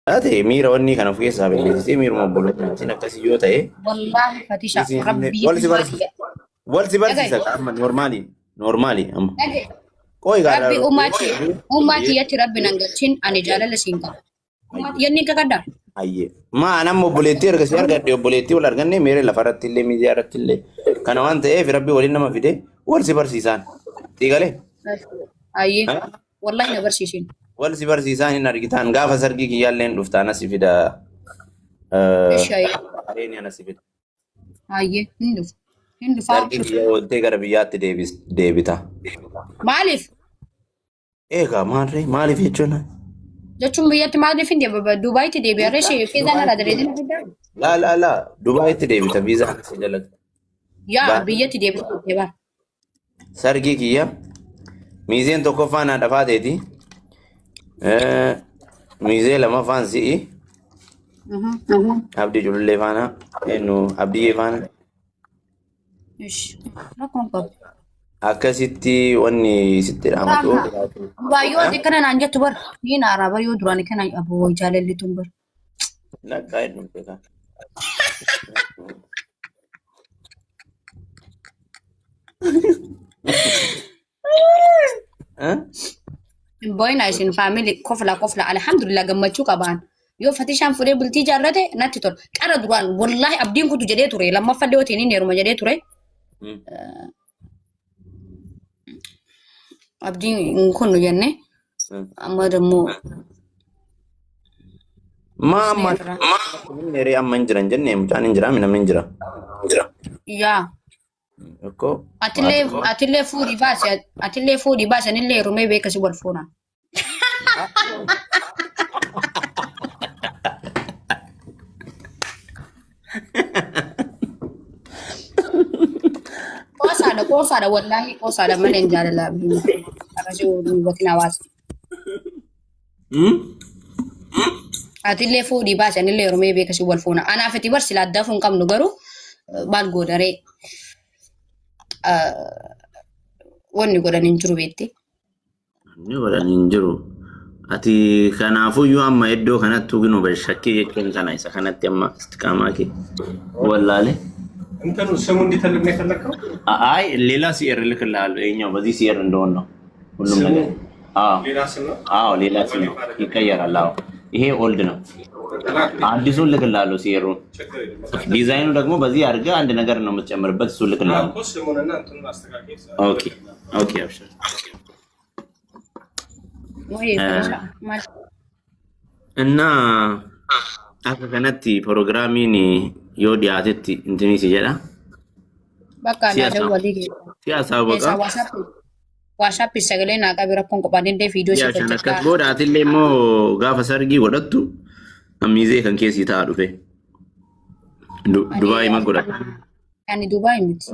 Taate miira wanni kana of keessaa balleessitee miiruma obbolootaatiin akkasii yoo ta'e Wallaahi fatisha isin rabbii wal si uumaa barsiisa. kiyya. Wal si barsiisa Dhaga'i. amma normaali normaali amma. Dhaga'i. Qoy Rabbi gaadhaa. uumaa kiyya uumaa kiyyatti rabbi nan galchin ani jaalala siin qaba. Uumaa kiyya ni kakadha. Ayyee. Maa an amma obboleettii erga si argadhe obboleettii wal arganne miira lafarratti illee miidiyaa irratti illee kana waan ta'eef rabbi waliin nama fide wal si barsiisaan. Xiigalee. Ayyee. Wallahi na barsiisin. Wal si barsiisaan hin argitaan gaafa sargii kiyyaallee hin dhuftaan asi fida. Ishi ayyee. Areeni ana si fida. Ayyee hin dhufu. Hin dhufaa. Sargii kiyya ooltee gara biyyaatti deebita. Maaliif? Eegaa maalree maaliif jechuun? Jechuun biyyatti maaliif hin deebi'a? Dubaayitti deebi'a. Reeshee fiizaan irraa daleedina fiddaa? Laa laa laa Dubaayitti deebita viizaan si jalatti. Yaa biyyatti deebisa deebaa. Sargii kiyya miizeen tokkoffaan haadha faateeti. Miizee lamaffaan si'i. Abdii culullee faana. Eenyu Abdiyyee faana. Ish. Rakkoon qabu. Akkasitti wanni sitti dhaamatu. Baay'oo ati kana naan jettu bar. Ni naaraa bar yoo duraan kana aboo jaalalli tun bar. Lakkaa hin dhumte kaa. Eh? Boyna isin faamili kofla kofla alhamdulillah gammachuu qabaan. Yoo fatishaan fudhee bultii jaarrate natti tola. Qara duraan wallaahi abdiin kutu jedhee ture lammaffallee yoo ta'in heeruma jedhee ture. Abdiin hin kunnu jenne amma dammoo Maa amma namni hiree amma hin jiran jenne mucaan hin jira namni hin jira. Yaa Akkoo atillee atillee fuudhi baasi atillee fuudhi baasi anillee heerumee beeka si wal fuuna. Qoosaadha qoosaadha wallaahi qoosaadha malee hin jaalala akkasii hubatin hawaasa. Atillee fuudhii baasi anillee heerumee beeka si wal fuuna. Anaaf itti bar silaa addaafuu hin qabnu garuu maal goodaree wanni godhan hin jiru beekti. Inni godhan hin jiru. Ati kanaafuyyuu amma iddoo kanattuu ginuu bari shakkii jechuun kana isa kanatti amma istiqaamaa kee wallaale. እንትኑ ስሙ እንዲተልቅ ነው የፈለግከው? አይ ሌላ ሲኤር እልክልሃለሁ። ይኸኛው በዚህ ሲኤር እንደሆን ነው ሁሉም ስሙ ነገር። አዎ ሌላ ስም ነው። አዎ፣ ሌላ ስም ነው ይቀየራል። አዎ ይሄ ኦልድ ነው። አዲሱን እልክልሃለሁ ሲኤሩን። ችግር የለም። ዲዛይኑ ደግሞ በዚህ አድርገህ አንድ ነገር ነው የምትጨምርበት። እሱ እልክልሃለሁ። እኮ ስሙንና እንትኑን አስተካክል። ኦኬ ኦኬ፣ አብሽር። Wayii fatishaa maal እና akka kanatti piroogiraamiin yoo dhiyaatetti intinii si jedha. bakka naa Siyaasa. dawwalii keessa. Siyaasaa baqa. Keessaa waasaappi waasaappi sagalee naa qabi rakkoon qophaa danda'e viidiyoo Siyaa siif shan akkas hojjedhaa. booda atillee immoo gaafa sargii godhattu miizee kan keessii ta'a dhufe. Dubaayii ma godhatta. Ani Dubaay miti.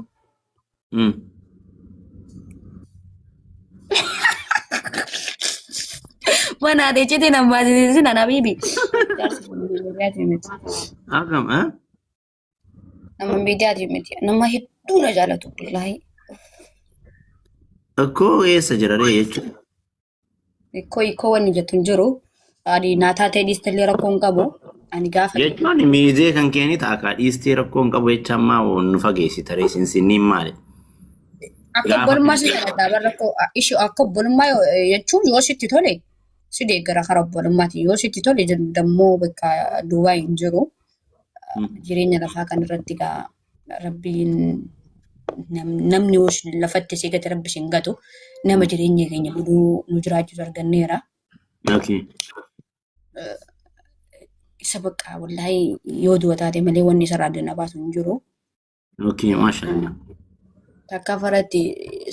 Mana ati icciitii nan baasisiisin ana biibi. Jaarsi kun miidiyaati miti. Akkam eh? Nama miidiyaati miti. Nama hedduu na jaalatu wallaahi. Akkoo eessa jira ree jechuudha. Ikkoo ikkoo wanni jettu hin jiru. Ani naa taatee dhiistellee rakkoo hin qabu. Ani gaafa Jechuun miizee kan keeni ta'a kaa dhiistee rakkoo hin qabu jecha ammaa nu fageessita ree sinsinniin maali? Akka Gaafa obbolummaa si jaalladha bara rakkoo ishee akka obbolummaa jechuun yoo sitti tole si deeggara karaa obbolummaati yoo sitti tole dammoo bakka duwwaa hin jiru. Jireenya lafaa kan irratti gaa rabbiin namni yoo lafatti si gate rabbi si hin gatu nama jireenya keenya hunduu nu jiraachisu arganneera. Okay. Isa bakka wallaahi yoo du'a taate malee wanni isarraa adda na baasu hin jiru. Okay, maashaallah. Takka faratti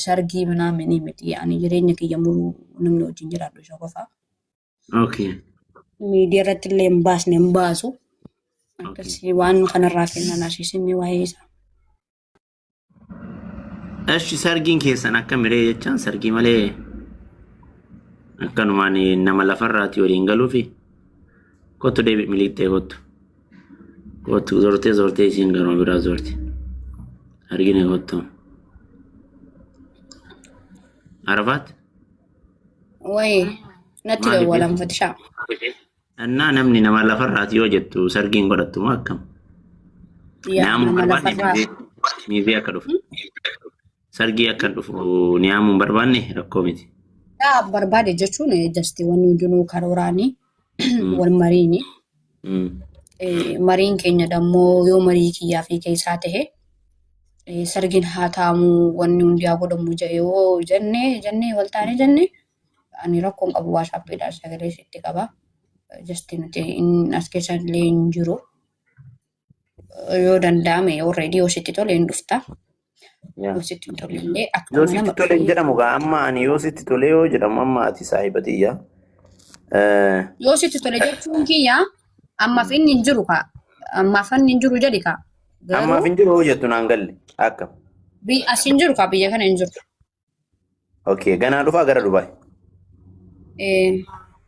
sargii minaaminii miti ani jireenya kiyya muruu namni wajjin jiraadhu isa qofa. Okay. Miidiyaa irratti illee hin baasne hin baasu. Akkasii waan kanarraa kennan asiisinni waa'ee isaa. Eshi sargiin keessan akka miree jechaan sargii malee akkanumaan nama lafarraati waliin galuufi kottu deebi miliixxee kottu. Kottu zortee zortee isiin garuma biraa zorti. Argine kottu. Arafaat Wayi natti Maaliif? dawwalan fatishaa. Annaa namni nama lafarraati yoo jettu sargiin godhattu moo akkam? Yaa Naamuun nama barbaanne lafarraa. miizee akka dhufu. Sargii akka dhufu niyaamuun barbaanne rakkoo miti. Yaa barbaade jechuun just wanni hundinuu karooraanii wal mariini. Mariin keenya dammoo yoo marii kiyyaa fi keessaa tahe sargiin haa taa'amu wanni hundi haa godhamu jedhe yoo jenne jennee wal taane jenne ani rakkoon qabu WhatsAppiidhaan sagalee sitti qaba. Just nuti inni as keessa illee hin jiru. Yoo danda'ame already yoo sitti tole hin dhufta. Yoo sitti hin tolle illee Yoo akkuma sitti nama tole hin dhufee jedhamu gaa amma ani yoo sitti tole yoo jedhamu amma ati saahiba tiyya. Yoo sitti tole jechuun kiyya ammaaf inni hin jiru kaa. Ammaaf inni hin jiru jedhi kaa. Ammaaf Garuu hin jiru yoo jettu naan galle akkam. As hin jiru kaa, biyya kana hin jiru. Okay, ganaa dhufaa gara Dubaay. Hin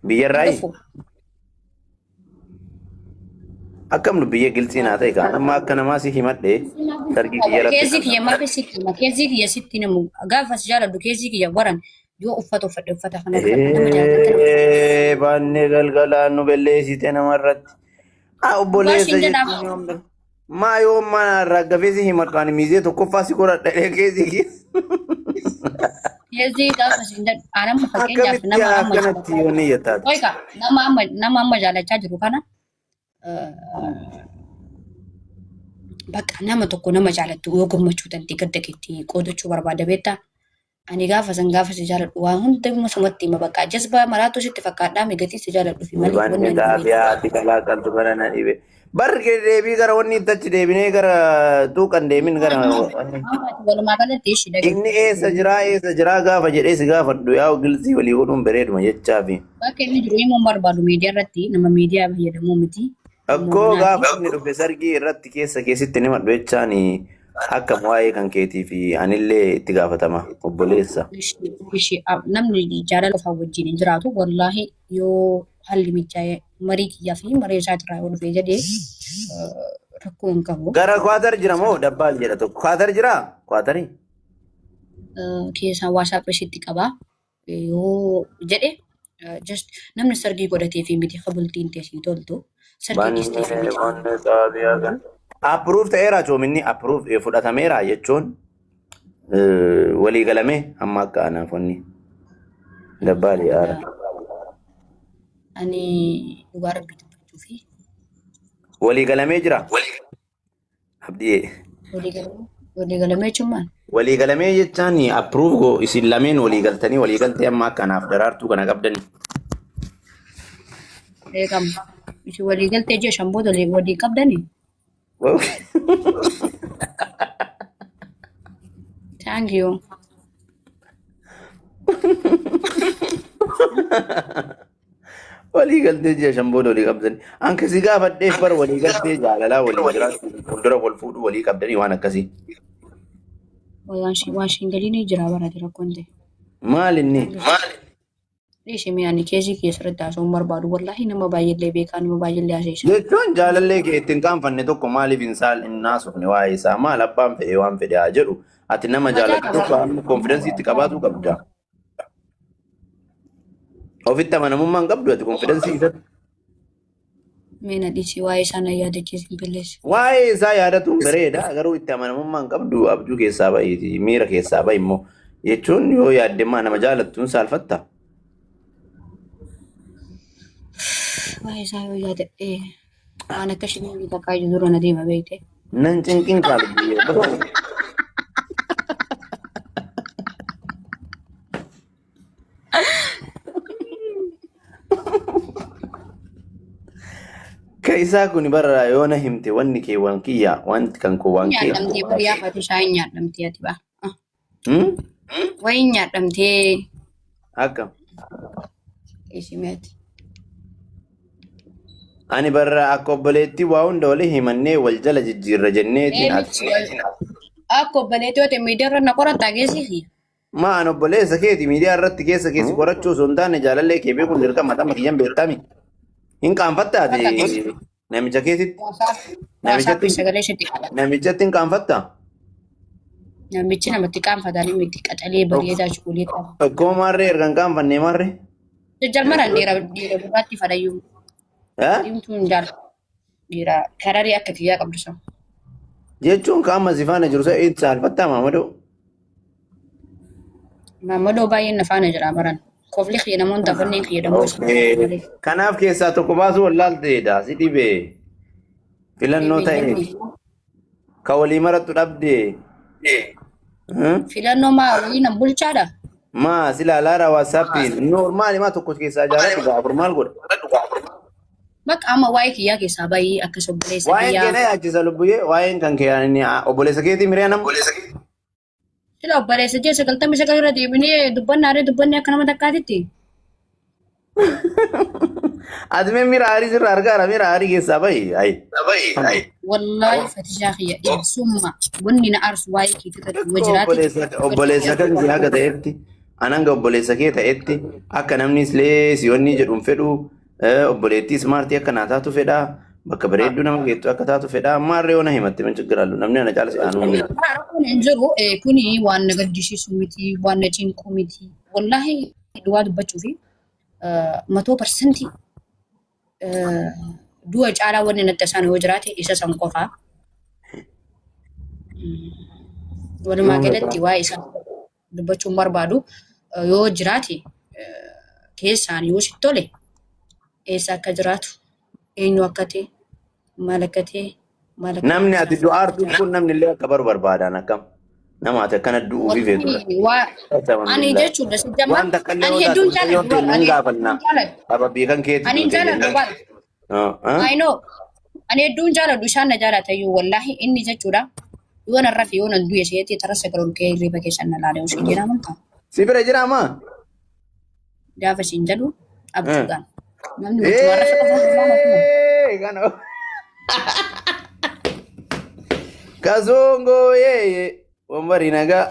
Biyyarraayi dhufu. Akkam nu biyya gilxii naa ta'e kaan amma akka namaa si himadhe sargii kiyya irratti Keezii kiyya maaf sitti hima? Keezii kiyya sitti himu. Gaafa si jaaladhu keezii kiyya waran yoo uffata uffadhe uffata kana uffadhe nama jaalatan kana. Baannee galgalaan nu belleessite namarratti. Ah, Dhugaa obboleessa siin jedhaa. jechuun yoom dha? Maa yoo mana raggafee si himadhu ani miizee tokkoffaa si godhadha keezii kiyya. Keezii gaafa siin jedhu ani amma fakkeenyaaf Akkamitti nama amma akkanatti jaalachaa yoo ni jettaati? Oika, nama amma jaalachaa jiru kana bakka nama tokko nama jaalattu yoo gammachuu tante gadda keetti qoodachuu barbaada beektaa? Ani gaafa san gaafa si jaaladhu waa hunda sumatti hima bakka jazbaa maraatu sitti fakkaadhaa migatii si jaaladhu fi malee wanni Wanni ani beeku. xaafiyaa ati kalaaqaltu kana na dhibe. Barri deebii gara wanni itti achi deebinee gara tuuqan deemin gara wanni. Amma ati walumaa galatti ishii Inni dhaggeeffatu. eessa jiraa gaafa jedhee si gaafadhu yaa gilxii walii godhuun bareeduma jechaafi. Bakka inni jiru himuun barbaadu miidiyaa irratti nama miidiyaa fayyadamuu miti. Nama Akkoo manaati. gaafa inni dhufe sargii irratti keessa keessatti ni madhu jechaan akka waa'ee kan keetii fi anillee itti gaafatama obboleessa. Ishii namni jaalala qofaa wajjin hin jiraatu wallaahi yoo haalli mijaa'ee marii kiyyaa fi marii isaatirraa yoo dhufe jedhee rakkoo hin qabu. Gara Kwaatar jira moo dabbaal jedha tokko. Kwaatar jiraa? Kwaatarii? Keessaan WhatsApp sitti qaba yoo jedhe just namni sargii godhatee fi miti kabultiin teessii toltu sargii dhiistee fi miti. Banne xaabiyaa kan. Approve ta'eera coominni approve fudhatameera jechuun walii galamee amma akka anaaf wanni dabbaali yaara. Ani dhugaa rabbii dubbachuu fi Walii galamee jira. Abdii. Walii galamee jechuun maal? Walii galamee jechaan approve go isin lameen walii galtanii walii galtee amma akka anaaf daraartuu kana qabdani. Eegama. Isin walii galtee ji'a 5 booda walii qabdanii? Thank you. Walii galtee ji'a 5 booda walii qabdanii. Anka si gaafadheef bara walii galtee jaalalaa walii jiraachuu fuuldura wal fuudhuu walii qabdanii waan akkasii. Waan ishiin galiin jira barate rakkoon ta'e. Maal inni? Dhiisi mee ani keezii kiyya sirriitti haasa'uun barbaadu. Wallaahi nama baay'eellee beekaa nama baay'eellee haasa'isa. Jechuun jaalallee kee ittiin qaanfanne tokko maaliif hin saal hin haasofne waa'ee isaa maal abbaan fedhe waan fedhe haa jedhu ati nama Majaa jaalattu qaba. tokko amma confidence itti qabaatu qabda. Ofitti amanamummaa hin qabdu ati confidence isatti. Mee na dhiisi waa'ee isaa na yaadachiisin billeessi. Waa'ee isaa yaadatuun bareeda garuu itti amanamummaa hin qabdu abjuu keessaa bahi miira keessaa bahi immoo jechuun yoo yaaddemmaa nama jaalattuun saalfatta. Waa'ee isaa yoo yaadadhe waan akka shiniinii takkaa ija dura na deema beekte. Nan cinqin kaalubbiyyee. Ka isaa kun bara yoo na himte wanni kee waan kiyya wanti kan koo waan kee. Nyaadhamtee bariyaa faatu isaa hin nyaadhamtee ati baa. Hmm? Wayi nyaadhamtee Akkam. isimeeti. Ani barra akka obboleettii waa hunda walii himannee wal jala jijjiirra jenneetiin ati. Akka obboleettii yoo ta'e miidiyaa irra na qorattaa geessisi. Maa an obboleessa keeti miidiyaa irratti keessa keessi qorachuu osoo hin taane jaalallee kee beekuun dirqama dhama kiyyan beektami. Hin qaanfattaa ati namicha keetitti? WhatsApp sagalee isheetti qaba. Namichatti hin qaanfattaa? Namichi namatti qaanfatanii miti qaxalee bareedaa cuqulee qaba. Akkoo maarree erga hin qaanfanne maarree? Jajjalmaraan dhiira dhiira gurraatti fadhayyuu. Eh? Diimtuu hin jaalladhu. Dhiira kararii akka kiyyaa qabdu san. Jechuun ka amma si faana jiru sa itti saalfattaa maamadoo. Maammadoo baay'een na faana jira baran. Kofli kiyya namoonni tafanneen kiyya dammoo isa Okay. malee. Kanaaf keessaa tokko baasuu wallaalteedha. Si dhibee. Filannoo ta'e. Ka walii marattu dhabde. Hmm? Filannoo maa walii nan bulchaadha. Maa si ilaalaara waatsaappiin. Noormaali maa tokko keessaa jaalladhu gaa afur maal godha? Bakka amma waa'ee kiyyaa keessaa bahii akkas obboleessa Waa'een kiyyaa. kee na yaachisa lubbuyyee. Waa'een kan kee ani obboleessa keetii miree nama. Sila obboleessa jee 99 irra deebinee dubbannaaree dubbannee akka nama takkaatitti. Ati mee miira aarii sirraa argaara miira aarii keessaa bahi. Ayi. Wallaahi fatishaa kiyya ibsumma wanni na aarsu waa'ee keetii irratti yoo jiraate. Obboleessa kan kee haga ta'etti an hanga obboleessa kee ta'etti akka namni islee si'oonni jedhu hin fedhu obboleettii ismaartii akka naa taatu fedha bakka bareedduu nama geettu akka taatu fedha maarree yoo na himatte min chiggiraallu namni ana caala si aanuu hin jiru. Rakkoon hin jiru kuni waan na gaddisiisu miti waan na cinqu miti wallaahi dhugaa dubbachuu fi matoo parsantii du'a caalaa wanni natti isaan yoo jiraate isa san qofaa. Walumaa galatti waa'ee isaa dubbachuun barbaadu yoo jiraate keessaan yoo sitti tole eessa akka jiraatu eenyu akka ta'e maal akka ta'e maal akka Namni ati du'aartuuf kun namni illee akka baru barbaadaan akkam. Nama ati akkana du'uufi feetudha. Wallahi ani jechuudha si jamma Waan takka illee ani yoo hedduun taate yoo jaaladhu ta'e ani nan gaafanna. hedduun jaaladhu Sababii kan keeti ani hin duute jaaladhu jennaan. bar Ah, I know ani hedduun jaaladhu isaan na jaalata iyyuu wallaahi inni jechuudha yoo nan rafe yoo nan du'e seetee tara sagaluun kee hirriba keessan na laale osoo jedhaa amantaa Si bira jira ammaa? gaafa siin jedhu abjuudhaan namni wajji waan rafe qofa hin jaalatu. Eh, kana. Kasongo yeye wambari nagaa.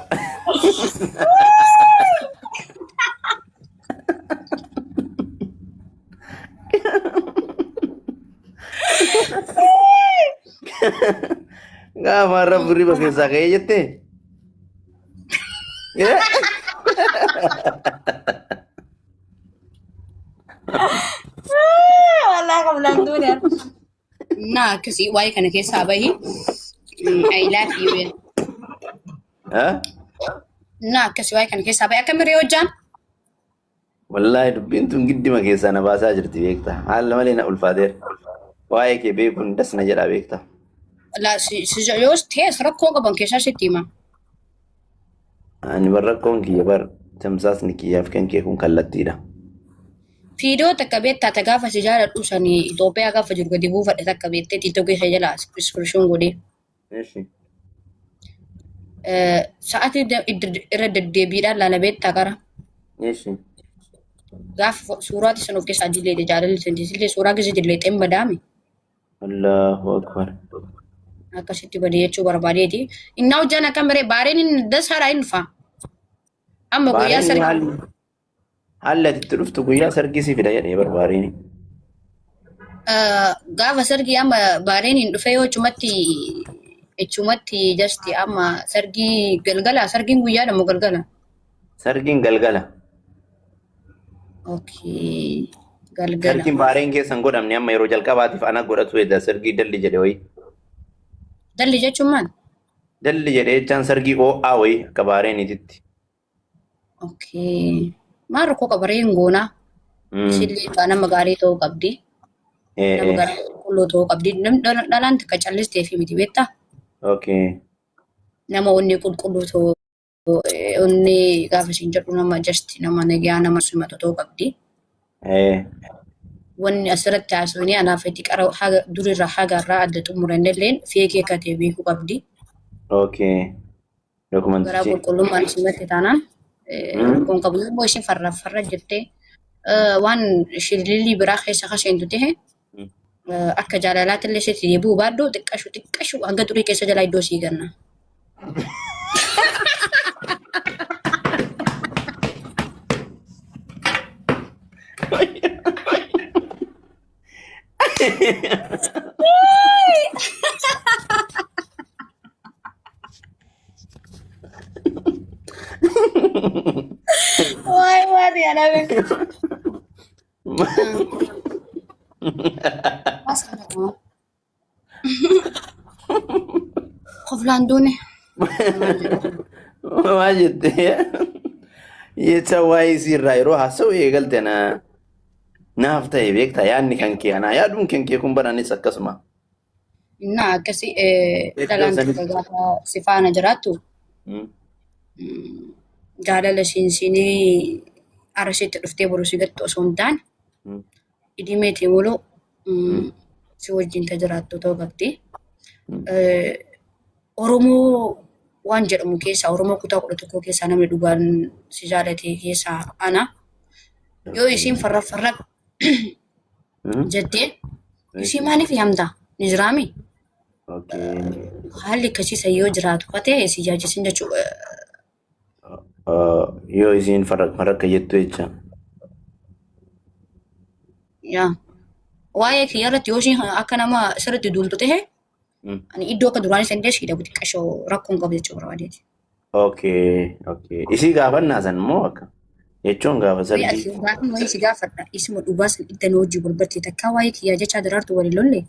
Gaafa har'a hirriba keessaa ka'ee jettee. Wallaahi qablaan duune. Na akkasii waa'ee kana keessaa bahi. I love you. Eh? Na akkasii waa'ee kana keessaa bahi. Akka miree hojjaan. Wallaahi dubbiin tun giddima keessaa na baasaa jirti beekta. Haala malee na ulfaateera. Waa'ee kee beekuun das na jedhaa beekta. La si si yoo ta'es rakkoo qaban keessaa sitti hima. Ani bar rakkoon kiyya bar tamsaasni kiyyaaf kan kee kun kallattiidha. Fiidoo takka beektaa ta gaafa si jaaladhu sanii Itoophiyaa gaafa jiru gadi buufadhe takka beektee TikTokii kee jala iskiriishin godhee. Eshi. Sa'aatii irra deddeebiidhaan laala beektaa qara. Eshi. Gaafa suuraati san of keessaa dileete jaalalli san dileete suuraa keessa dileete hin badaame. Allahu akbar. Akkasitti bade jechuu barbaadeeti. Innaa hojjaan akkam baree baareen inni dasaadhaa hin dhufa. Amma guyyaa Baareen sargii haalli haalli ati itti dhuftu guyyaa sargii si fida jedhee barbaareen. Gaafa sargii amma baareen hin dhufee yoo achumatti achumatti jasti amma sargii galgala sargiin guyyaadha moo galgala? Sargiin galgala. Okay. Galgala. Sargiin baareen keessa hin godhamne amma yeroo jalqabaatiif ana godhatu jedha sargii dalli jedhe wayii. Dalli jechuun maal? Dalli jedhe jechaan sargii oo'aa wayii akka baareeniititti. Okay. Maal rakkoo qaba ree hin goonaa? Isillee egaa nama gaarii ta'uu qabdi. Nama gaarii qulqulluu ta'uu qabdi. Namni dhalaan takka callistee fi miti beektaa? Okay. Nama onnee qulqulluu ta'uu onnee gaafa isin jedhu nama just nama nagaa nama simatu ta'uu qabdi. Wanni asirratti haasofnee anaaf itti qara haga durirraa haga irraa adda xumuranne illeen feekee akka ta'e beekuu qabdi. Okay. Garaa Dokumantichi. qulqullummaan simatte taanaan rakkoon qabu immoo isin farra farra jettee waan shillillii biraa keessa kaseentu ta'e akka jaalalaatti illee sitti deebi'uu baadhu xiqqashu xiqqashu hanga xurii keessa jalaa iddoo sii ganna. Waay waay yaadame. Koflaan duune. Maal jedhu? Maal jettee? Jecha waa'ee isii irraa yeroo haasa'u eegalte na naaf ta'e beektaa yaadni kan kee anaa yaaduun kan kee kun baranis akkasuma. Innaa akkasi Iddoo dhalaan tokko sanitti. gaafa si faana jiraattu jaalala siinsinii arasitti dhuftee boru si gattu osoo hin taane idimeetii muluu si wajjin ta jiraattu ta'uu qabdi. Oromoo waan jedhamu keessaa Oromoo kutaa 11 keessaa namni dhugaan si jaalate keessaa ana. Yoo isiin farra farra jettee isii maaliif yaamta? Ni jiraami? Haalli akkasii san yoo jiraatu ka ta'e si jaachisin jechuudha. Yoo isiin farra farra jettu jecha. Yaa. Waa'ee kiyya irratti yoo isiin akka nama sirriitti duultu ta'e ani iddoo akka duraanii san illee si dhabu xiqqashoo rakkoon qabu jechuu barbaadeeti. Okay, okay. Isii gaafannaa san immoo akka jechuun gaafa Wayii sargii. ati gaafii wayii si gaafadha. Isuma dhugaa san idda na hojii wal bartee takkaa waa'ee kiyyaa jechaa daraartu waliin lolle.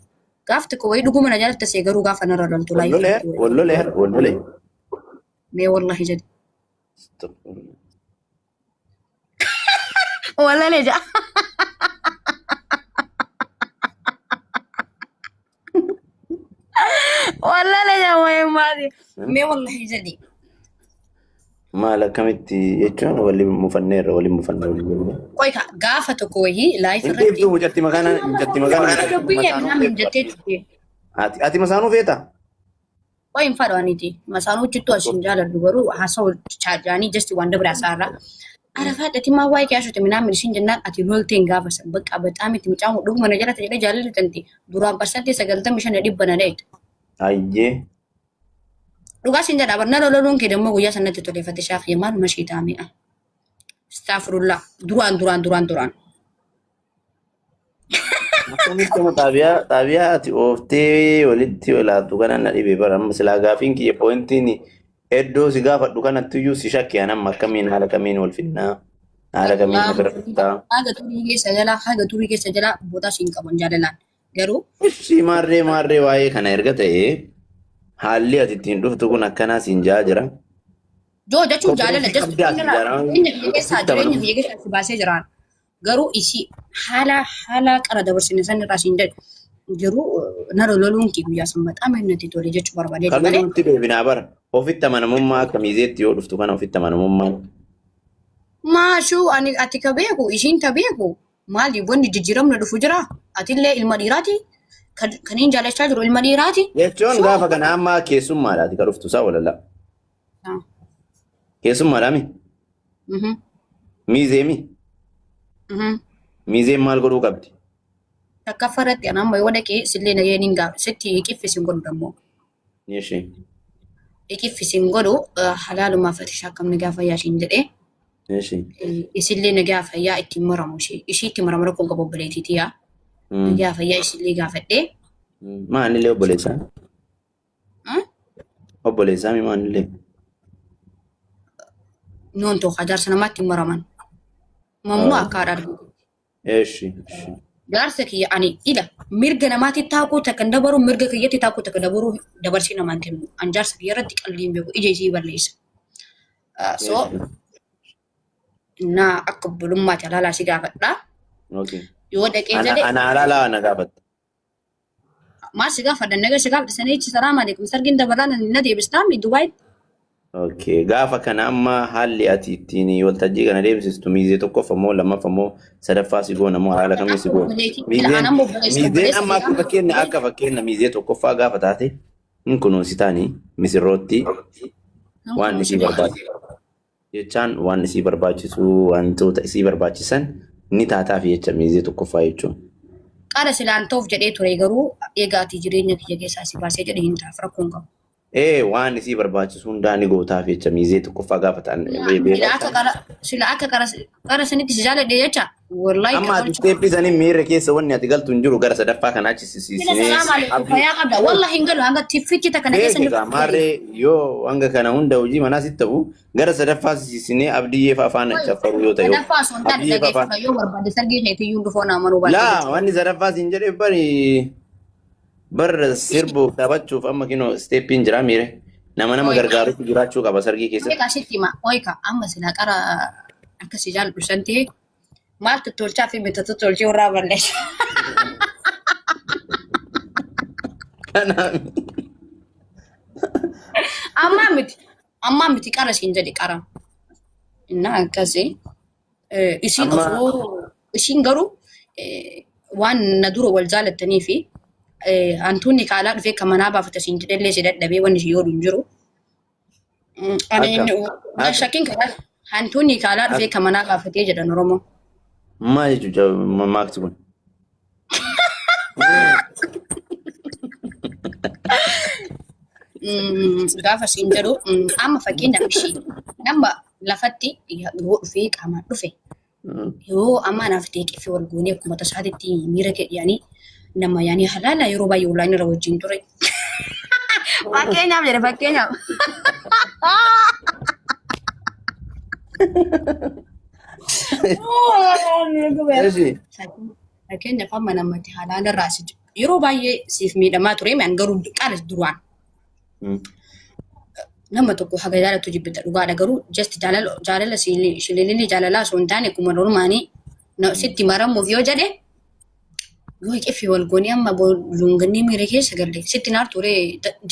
Gaaf tokko wayii dhuguma na jaalatta see garuu gaafa narra loltu Wal laayif lolee, irratti wayii. wal lolee, wal lolee. Mee wallahi jedhi. Wallalee ja'a. Wallalee ja'a waa'ee maati. Mee wallahi jedhi. Maal akkamitti jechuun waliin mufanneerra waliin mufanne waliin lolle. Qoy ka gaafa tokko wayii laayif Hin irratti. dhiiftu mucatti makaana mucatti makaana Akka mucatti dubbii masaanuu minaamin feetu. jettee turte. Ati ati masaanuu feeta? Qoy hin fadhu aniiti. Masaanuu hojjettu as hin jaaladhu garuu haasa'u chaarjaanii jasti waan dabre haasa'arra. Arafaadha ati maa waa'ee kee haasofte minaamin isin jennaan ati lolteen gaafa san bakka baxaam itti mucaan dhuguma na jalata jedhee jaalalli tanti duraan parsantii 95 dhibba na dha'e. Ayyee. Dhugaa sin jedha barna lololuun kee dammoo guyyaa sanatti toleeffate shaafii maaluma ishee taami'a. Astaghfirullah duraan duraan duraan duraan. Akkamitti amma xaabiyaa xaabiyaa ati ooftee walitti olaantu kana na dhibe bara amma silaa gaafiin kiyya poointiin iddoo si gaafadhu kanatti iyyuu si shakke an amma akkamiin haala kamiin wal finnaa haala kamiin na bira dhuftaa. Haga turii keessa jalaa haga turii keessa jalaa boodaa siin qaban jaalalaan garuu Ishii maarree maarree waa'ee kana erga ta'ee haalli ati ittiin dhuftu kun akkanaa siin jaa jira. Joo jechuun jaalala Konfidensii just qabdaa siin jaa. jireenya kiyya keessaa Ofitti jireenya amanamummaa. kiyya keessaa si baasee jiraan. Garuu isii haala haala qara dabarsine san irraa siin jedhu garuu na loluun kee guyyaa san maxaama natti tole jechuu barbaadeeti Kan malee. nuti deebinaa bara ofitti amanamummaa akka miizeetti yoo dhuftu kana ofitti amanamummaan. Maashuu ani ati ka beeku isiin ta beeku maali wanni jijjiiramna dhufu jira atillee ilma dhiiraati kan kaniin jaalachaa jiru ilma dhiiraati. Jechuun So gaafa kana amma keessummaadha ati ka dhuftu isaa walala. Keessummaadha mi? Miizee mi? Miizeen maal godhuu qabdi? Takkaffaa irratti ani amma yoo dhaqee sillee nagee niin gaafa sitti iqiffis hin godhu dammoo. Ishee. Iqiffis hin godhu halaalumaa fatishaa akkamni gaafa yaashiin jedhee Ishee. isillee nagaa fayyaa ittiin maramu ishee ishii itti maramu rakkoon qabu obboleettii tiyaa nagaa fayyaa isillee gaafadhee. Maalillee obboleessaa? Obboleessaa mi maalillee? Noon tokko jaarsa namaatti hin maraman. Mamnuu akka haadha argite. Eshi, eshi. Jaarsa kiyya ani ila mirga namaatti taakuu takka hin dabaru mirga kiyyatti taakuu takka dabaruu dabarsii namaan kennu. An jaarsa kiyya irratti qalbii hin beeku ija isii balleessa. So naa akka obbolummaatti halaalaa si gaafadha. Okay. Yoo dhaqee Ana jedhe ana halaalaa na gaafatta. Maal si gaafadha naga si gaafadha sana jechi salaam alaikum sargiin dabalaa na deebistaa mi Dubaay. Okay. Gaafa kana amma haalli ati ittiin waltajjii kana deemsistu miizee tokkoffaa moo lammaffaa moo sadaffaa si goona moo haala kamiin si Akka goona? obboleetii Miizeen anammoo obboleessa miizeen obboleessa amma akka fakkeenya akka fakkeenya miizee tokkoffaa gaafa taate hin kunuunsitaanii misirrootti waan isii barbaachisu jechaan waan isii barbaachisu wantoota isii barbaachisan ni taataaf jecha miizee tokkoffaa jechuun. Qara silaan ta'uuf jedhee ture garuu egaa ati jireenya kiyya keessaa si baasee jedhe hin taaf rakkoon qabu. Ee waan isii barbaachisu hundaa ni gootaaf jecha miizee tokkoffaa gaafa ta'an Sila akka qara sila akka qara qara sanitti si jaaladhe jecha wallahi Amma ati isteeppii sanii miira keessa wanni ati galtu hin jiru gara sadaffaa kana achi Sila sisiisinee salaam alaikum fayyaa qabda wallahi hin galu hanga tiffichi takka na keessa hin Beekaa maarree yoo hanga kana hunda hojii manaa sitti ta'u gara sadaffaa sisiisinee abdiyyee fa'aa faana caffaruu yoo ta'e. Sadaffaa osoo hin taane Abdiyyee fa'aa faana. dhageeffadha yoo barbaade sargii keetiyyuu dhufoo naa manuu baate Laa wanni sadaffaa siin jedhe bari Bar sirbuuf taphachuuf amma kinoo isteeppiin jira miire. Nama nama Ooyika. gargaarutu jiraachuu qaba sargii keessatti. Ooyika sitti hima. Ooyika amma silaa qara akka si jaalladhu san ta'e maal tottolchaa fi mita tottolchee irraa balleessa. Kanaaf Ammaa miti. Ammaa miti qara siin jedhe qara. Innaa akkasii. Isiin amma osoo isiin garuu waan na dura wal jaalattanii fi hantuunni kaalaa dhufee kan manaa baafata siin jedhellee si dadhabee wanni si yoodhu hin jiru. Ani akkam na akka shakkiin karaa hantuunni kaalaa dhufee akka kan manaa baafatee jedhan Oromoo. maal jechuudha mammaakti kun? Gaafa siin jedhu amma fakkeenyaaf ishii nama lafatti yoo dhufee qaamaan dhufe yoo amma anaaf deeqee fi wal goonee akkuma tasaatitti miira kee yaanii nama yaanii halaala yeroo baay'ee olaan irra wajjin ture. Fakkeenyaaf jedhe fakkeenyaaf. Eshi. Fakkeenyaaf amma namatti halaala irraa si yeroo baay'ee siif miidhamaa ture an garuu qaala duraan nama tokko haga jaalatu jibbita dhugaadha garuu just jaalala jaalala shililili jaalalaa osoo hin taane akkuma normaanii sitti maramuuf yoo jedhe yoo ciffi wal goonee amma lungannee miira keessa galle sitti naartu ree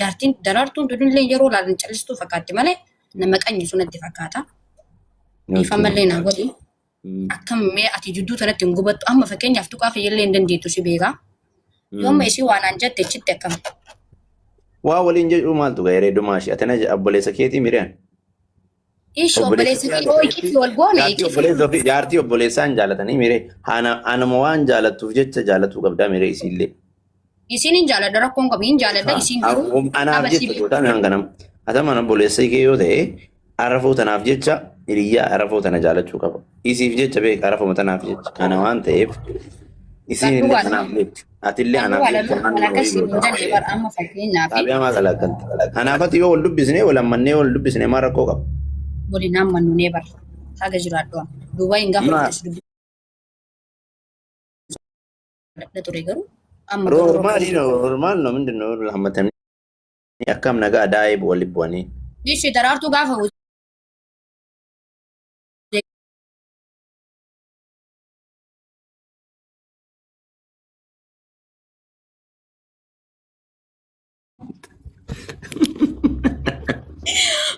jaartiin daraartuun tunillee yeroo laalan callistuu fakkaatti malee nama qanyi sunatti fakkaata. Dhiifamallee naa godhi. Akkam mee ati jidduu tanatti hin gubattu amma fakkeenyaaf tuqaa kiyyallee hin dandeettu si beekaa. Yoo amma isii waan aan jette chitti akkam. Waa waliin jedhu maaltu ga'e dhumaa ishee ati na obboleessa keetii miriyaan. Ishi Obboleessa obboleessa kee kee yoo iqifi wal goone jaartii iqifi. obboleessa ofii jaartii obboleessaa hin jaalatanii miree anuma waan jaalattuuf jecha jaalatuu qabdaa miree isiillee. Isiin hin jaaladha rakkoon qabu hin jaaladha isiin garuu Anaaf qaba si jecha beeku. gootaa midhaan kanam. Atama obboleessa kee yoo ta'e arafoo tanaaf jecha hiriyyaa arafoo tana jaalachuu qaba. Isiif jecha beek arafuma tanaaf jecha. Kana waan ta'eef isiin illee Dhugaadha. anaaf jecha. Atillee Kan anaaf dhugaadha jecha waan waan wayii akkasii hin goota. jenne bar amma fakkeenyaaf Xaabiyaa maa kalaqanta. Kanaaf ati yoo wal dubbisnee wal ammannee wal dubbisnee maal rakkoo qaba? waliin hammannu nee bar haga jiraadhu. Duuba hin gaafa Maa dhuftes dubbisa ture garuu amma garuu Normaal rakkoon jiru. normaal ነው ምንድን ነው lammatanii akkam nagaa daa'ee walitti bu'anii. Ishi daraartuu gaafa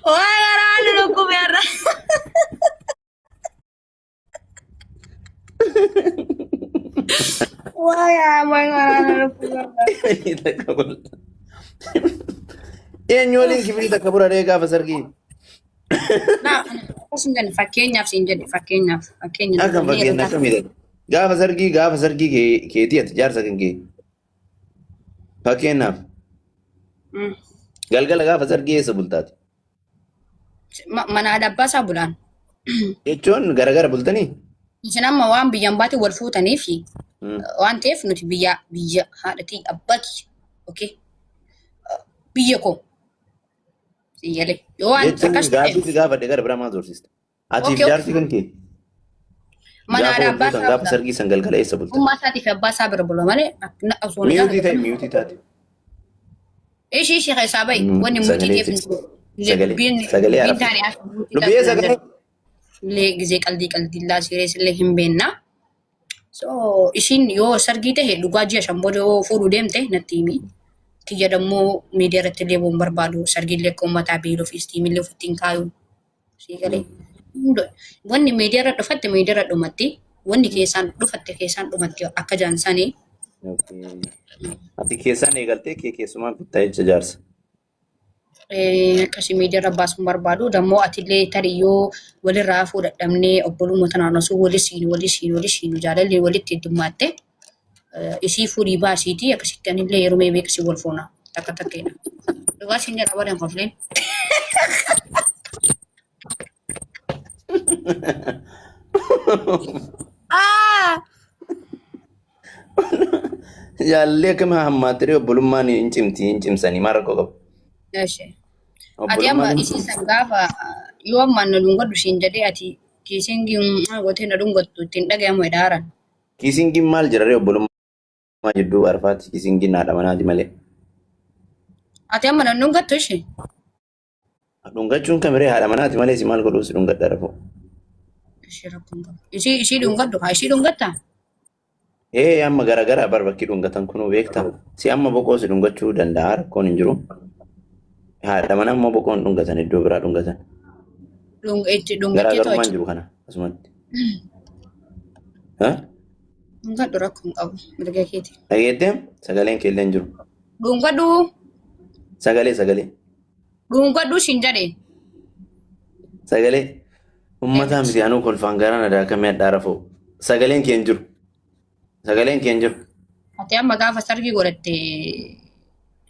Waa'ee garaa nu dhukkube har'a. Waa'ee garaa nu dhukkube har'a. Eenyu waliin kifilii takka buraree gaafa sargii? Naa akkas hin jenne fakkeenyaaf siin jedhe fakkeenyaaf fakkeenya Akkam namni fakkeenya irra akkamii ta'e? Gaafa sargii keetii ati jaarsa kan kee. Fakkeenyaaf galgala gaafa sargii eessa bultaati? Mana haadha abbaa isaa bulaan. Jechuun garagara bultanii? Isin amma waan biyyaan baate wal fuutaniif waan ta'eef nuti biyya biyya haadhatii abbaa kiyya. Okay. Biyya koo. Siyyalee. Yoo waan Jechuun akkas ta'e gaaffii si gaafadhe gara biraa maal tursiista? Atiif Okay, okay. jaarsi kan kee Mana gaafa haadha wal abbaa fuutan isaa gaafa bula. sargii san galgala eessa bultan? Ummaa isaatii fi abbaa isaa bira bula malee osoo hin Miyuutii ta'e gaafatamu. miyuutii taate. Ishii ishii keessaa bahi wanni muutii Sagalee ta'eef hin jiru. sagalee Dubbiin sagalee dubbiin arafte. taane as muutii Lubbiyee taate hin sagalee. jedhu. Illee gizee qaldii qaldillaa sirees illee hin beekna. So ishiin yoo sargii ta'e dhugaa ji'a 5 booda yoo fuudhuu deemte natti himi. Kiyya dammoo miidiyaa irratti illee bu'uun barbaadu sargii illee akka uummataa beeluu fi istiimii illee ofitti hin kaayu. Sii galee. Wanni miidiyaa irra dhufatte miidiyaa irra dhumatti. Wanni keessaan dhufatte keessaan dhumatti akka jaansanii. Ati keessaan eegaltee kee keessumaan fixxa jecha jaarsa. Akkasii miidiyaa irra baasuun barbaadu. Dammoo atillee tarii yoo walirraa hafuu dadhabnee obbolummaa tanaan osoo wali siinu wali siinu wali siinu jaalalli walitti heddummaatte isii fuudhii baasiitii akkasitti anillee yeroo mee beeksii wal fuuna takka takkeedha. Dhugaa siin jedha warreen kofleen. Ah! Jaalalli akkam hammaattee obbolummaan hin cimti hin cimsanii maal rakkoo qabu? Eshi. Ati amma Obbolummaan hin isii cimti. san gaafa yoo amma na dhungadhu siin jedhee ati kiisingi gootee na dhungattu ittiin dhagayamu edaaran. Kiisingiin maal jira ree obbolummaa? Jidduu arfaatti isin ginnaadha manaati malee. Ati amma nan dhungattu ishee? Dhungachuun kamiree haadha manaati malee si maal godhuus dhungadha rafoo. Ishee rakkoon qabu. Ishii dhungadhu haa ishii dhungattaa? Ee, amma garagaraa bar bakki dhungatan kunuu beektaa. Si amma boqoo si dhungachuu danda'a, rakkoon hin jiru. Haadha manaa immoo boqoon dhungatan, iddoo biraa dhungatan. Itti dhungattee Garaagarummaan to'achi. jiru kana asumatti. Ha? Dhungadhu, rakkoon qabu, mirga keeti. Dhageettee, sagaleen keellee hin jiru. Dhungadhu. Sagalee, sagalee. Dhungadhu siin jedhe. Sagalee. Uummataa miti, anuu kolfaan garaan adaakamee hadhaa rafoo. Sagaleen kee hin jiru. Sagaleen kee hin jiru. Ati amma gaafa sargii godhatte,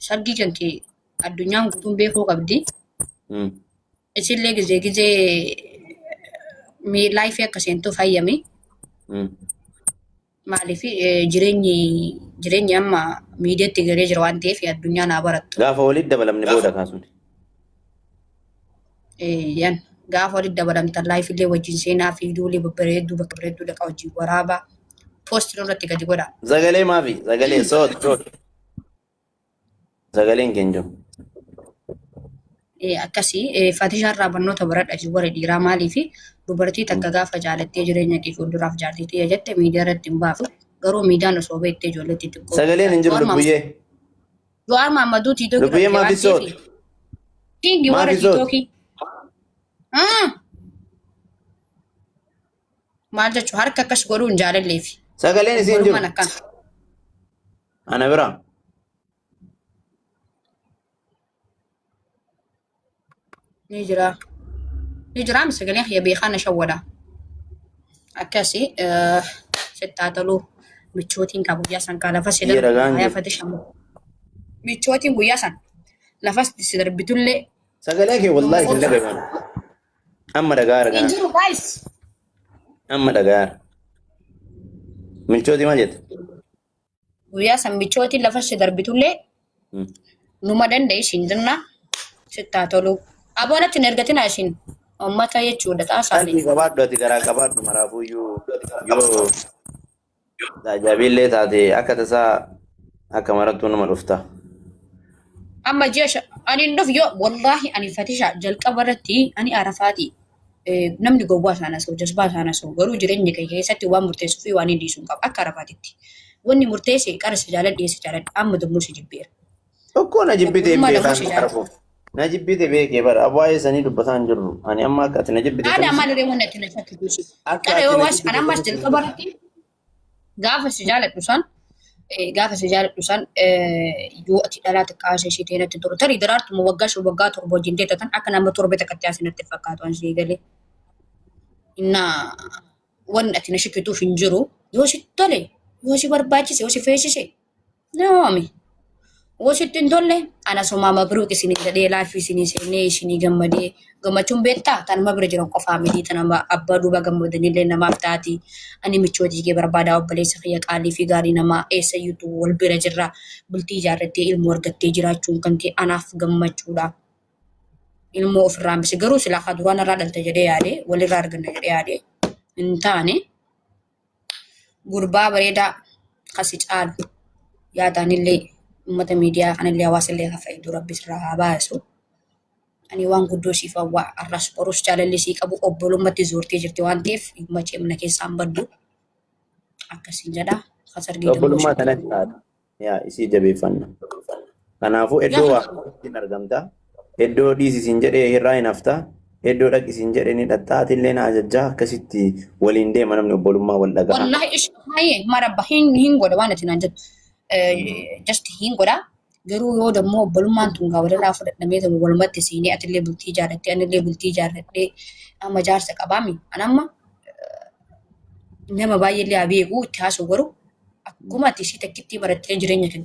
sargii kan kee addunyaan guutuun beekuu qabdi. Isillee gizee gizee live akka seentuuf hayyami. Maaliif jireenyi amma miidiyaatti galee jira waan ta'eef addunyaan haa barattu. Gaafa walitti dabalamne booda kaasuun. Yan gaafa walitti dabalamtan live illee wajjin seenaa fi duulee babbareedduu bakka bareedduu dhaqa wajjin waraabaa. Post irratti gadi godha. Sagalee maafi? Sagalee soot. Sagaleen kee hin jiru. Akkasii Fatishaarraa barnoota baradha jiru warra dhiiraa. Maaliif dubartii takka gaafa jaalattee jireenya kee fuulduraaf jaartii ta'e jette miidiyaa irratti hin baafu. Garuu miidiyaan osoo beektee ijoolleetti xiqqoo. Sagaleen hin jiru, lubbuyyee. Jawaar Mahammaduu TikTokii Lubbuyyee, maafi soot? Kingi warra Maafi soot? TikTokii. Maal jechuun harka akkas godhuun jaalalleefi. Sagaleen isiin jiru. Obbolummaan akkana. Ana biraa. Ni jira. Ni jira, sagaleen kiyya beekaa na shawwada. Akkasi sittaa toluu michootiin qaba guyyaa san kaa lafa si Biyya darbitu dhagaan hayaa jiru. fatisha. Michootiin guyyaa san lafa si darbitullee. Sagalee kee wallaahi hin dhagayu. Amma dhagaara Hin kana. jiru, guys. Amma dhagaara. Milchootii maal jette? Guyyaa san michootiin lafa si darbitullee numa danda'e isin jirna, sittaa toluu. Aboonatti hin ergatina isin uummata jechuudha xaasaanii. Qalbii qabaadhu, ati garaa qabaadhu, maraafuyyuu yoo jaabillee taate akka tasaa akka marattuu nama dhufta. Amma ji'a ani hin dhufu yoo wallaahi ani fatisha jalqaba irratti ani arafaati. Namni gowwaa isaan haasa'u, jazbaa isaan haasa'u, garuu jireenya kee keessatti waan murteessuu fi waan hin dhiisuu hin qabu akka arafaatitti. Wanni murteesse qara si jaaladhe, si jaaladhe, amma dammoo si jibbeera. Tokko na jibbite hin Obbolummaa beekan dammoo si jaaladhe. arfu. Na jibbite beekee bara waa'ee sanii dubbataa hin jirru. Ani amma akka ati na jibbite Haadha sanis maal irree wanni ati na shakkisiisu. akka Qara ati yoo na waas jibbite ani ammas sanis hin jalqaba irratti gaafa si jaaladhu san gaafa si jaaladhu san yoo ati dhalaa xiqqaa ishee ta'e natti tolu. Tarii daraartuma waggaa 5, waggaa 7 wajjin ta'e tan akka nama torbe takkatti haasee natti fakkaatu an ishee galee. Innaa wanni ati na shakkituuf hin jiru. Yoo si tole, yoo si barbaachise, yoo si feesise, naami. Yoo sitti hin tolle ana somaa mabruuk isinii jedhee live isinii seenee isinii gammadee. Gammachuun beektaa tanuma bira jiran qofaa miti, tanama abbaa duuba gammadanillee namaaf taati. Ani michootii kee barbaadaa, obboleessa kiyya qaalii fi gaarii namaa, eessayyuutu wal bira jirra. Bultii ijaarrattee ilmoo argattee jiraachuun kan kee anaaf gammachuudha. Ilmoo ofirraa hambise garuu silaa haa duraan irraa dhalte jedhee yaade, walirraa arganna jedhee yaade, hin taane. Gurbaa bareedaa kasi caalu yaadaanillee uummata miidiyaa kanallee hawaasallee kan fayyadu rabbi sirraa haa baasu. Ani waan guddoo siif hawwaa, har'as borus jaalalli sii qabu obbolummatti zoortee jirti waan ta'eef macheem na keessaan baddu akkasiin jedha. Kasargii dammoo Obbolummaa sitti kanatti tolu. taata. Yaa isii jabeeffanna. Kanaafuu iddoo waa ittiin argamta. Iddoo dhiisi siin jedhee irraa hin hafta. Iddoo dhaqi siin jedhee ni dhaxxaa. Atillee na ajajjaa, akkasitti waliin deema namni obbolummaa wal dhaga'a. Wallahi ish haye marabba hin godha waan ati naan jettu. Just hin godha. Garuu yoo dammoo obbolummaan tun gaa walirraa fudhadhamee ta'u walumatti siinee atillee bultii ijaarrattee anillee bultii ijaarradhee amma jaarsa qabaami. An amma nama baay'eellee haa beeku itti haasa'u, garuu akkuma ati ishii takkittii barattee jireenya kan